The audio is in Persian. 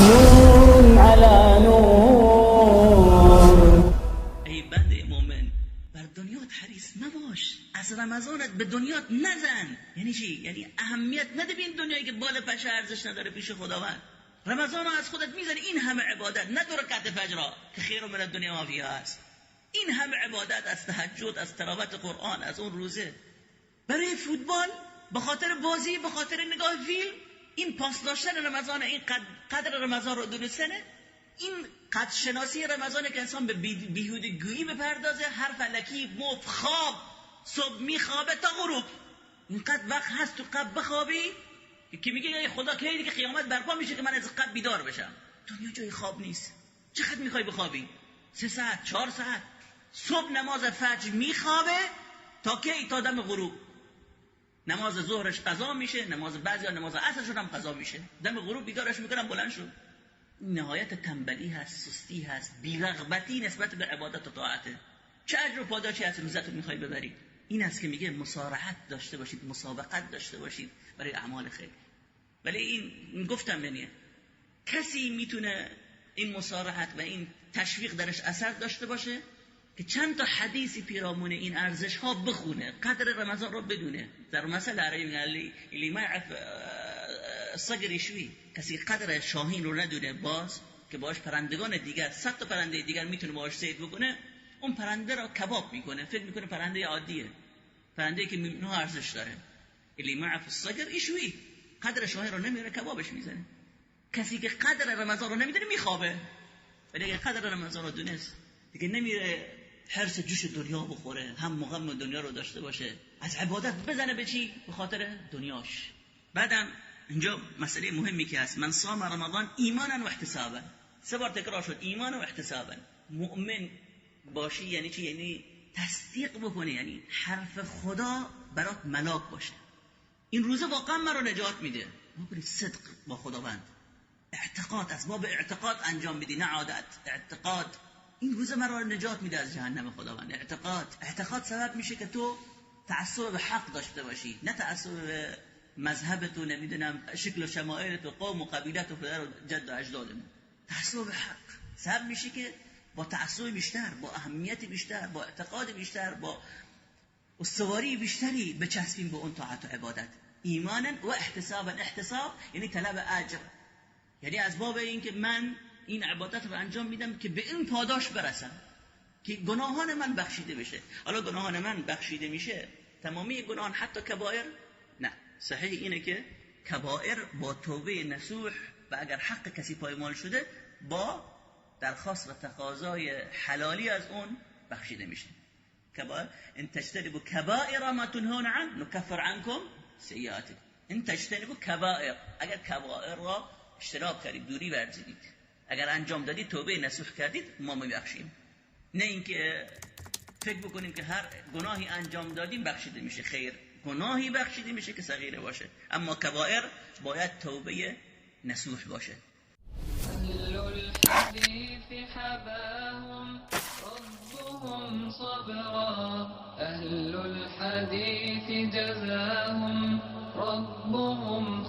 نور على نور. ای بنده مؤمن، بر دنیات حریص نباش، از رمضانت به دنیات نزن. یعنی چی؟ یعنی اهمیت نده به این دنیایی که بال پشه ارزش نداره پیش خداوند. رمضان از خودت میزنی، این همه عبادت، نه دو رکعت فجر که خیر من الدنیا ما فیها هست، این همه عبادت از تهجد، از تلاوت قرآن، از اون روزه، برای فوتبال، به خاطر بازی، به خاطر نگاه فیلم، این پاس داشتن رمضان، این قدر رمضان رو دونستنه، این قدر شناسی رمضانه که انسان به بیهوده گویی بپردازه، حرف الکی، مفت، خواب، صبح میخوابه تا غروب، اینقدر وقت هست تو قبر بخوابی که میگه ای خدا کی دیگه قیامت برپا میشه که من از قبر بیدار بشم. دنیا جای خواب نیست. چقدر میخوای بخوابی؟ 3 ساعت، 4 ساعت. صبح نماز فجر میخوابه تا کی؟ تا دم غروب. نماز ظهرش قضا میشه، نماز بعضیا نماز عصرشون هم قضا میشه، دم غروب بیدارش میکنن بلند شو. نهایت تنبلی هست، سستی هست، بی‌رغبتی نسبت به عبادت و طاعته. چه اجر و پاداشی از روزت رو میخوای ببری؟ این است که میگه مسارعت داشته باشید، مسابقت داشته باشید برای اعمال خیر. ولی این گفتم یعنی کسی میتونه این مسارعت و این تشویق درش اثر داشته باشه که چند تا حدیثی پیرامون این ارزش ها بخونه، قدر رمضان رو بدونه. در مثل عربی میگن اللي ما يعرف الصقر يشوي، کسی قدر شاهین رو ندونه، باز که باش پرندگان دیگر، 100 تا پرنده دیگر میتونه باش صید بکنه، اون پرنده را کباب میکنه، فکر میکنه پرنده عادیه، پرنده که میلیون ارزش داره. اللي ما يعرف الصقر يشوي، قدر شاهین رو نمیدونه، کبابش میزنه. کسی که قدر رمضان رو نمیدونه میخوابه، ولی اگه قدر رمضان رو دونست دیگه نمیره حرص جوش دنیا بخوره، هم مغم دنیا رو داشته باشه، از عبادت بزنه به چی؟ به خاطر دنیاش. بعدم اینجا مسئله مهمی که هست، من صام رمضان ایمانا و احتسابا، 3 بار تکرار شد، ایمانا و احتسابا. مؤمن باشی یعنی چی؟ یعنی تصدیق بکنی، یعنی حرف خدا برات ملاک باشه. این روزه واقعا من رو نجات میده. ما صدق با خداوند، اعتقاد، از باب اعتقاد انجام بدی، نه عادت. اعتقاد این روزه من رو نجات میده از جهنم خداوند. اعتقاد سبب میشه که تو تعصب به حق داشته باشی، نه تعصب به مذهب تو، نمیدونم شکل و شمایل تو، قوم و قبیله تو، پدر و جد و اجدادمون. تعصب به حق سبب میشه که با تعصب بیشتر، با اهمیت بیشتر، با اعتقاد بیشتر، با استواری بیشتری بچسبیم به اون طاعت و عبادت. ایمانا و احتسابا. احتساب یعنی طلب اجر، یعنی از باب این که من این عبادت رو انجام میدم که به این پاداش برسم، که گناهان من بخشیده بشه. حالا گناهان من بخشیده میشه، تمامی گناهان حتی کبائر؟ نه، صحیح اینه که کبائر با توبه نصوح و اگر حق کسی پایمال شده با درخواست و تقاضای حلالی از اون بخشیده میشه. کبائر، ان تجتنبوا کبائر ما تنهون عنه نکفر عنکم سیئاتکم. ان تجتنبوا کبائر، اگر کبائر را اجتناب کردید، دوری ورزیدید، اگر انجام دادید، توبه نصوح کردید، ما میبخشیم. نه اینکه فکر بکنیم که هر گناهی انجام دادیم بخشیده میشه. خیر، گناهی بخشیده میشه که صغیره باشه، اما کبائر باید توبه نصوح باشه. اهل الحديث حباهم ربهم صبرا، اهل الحديث جزاهم ربهم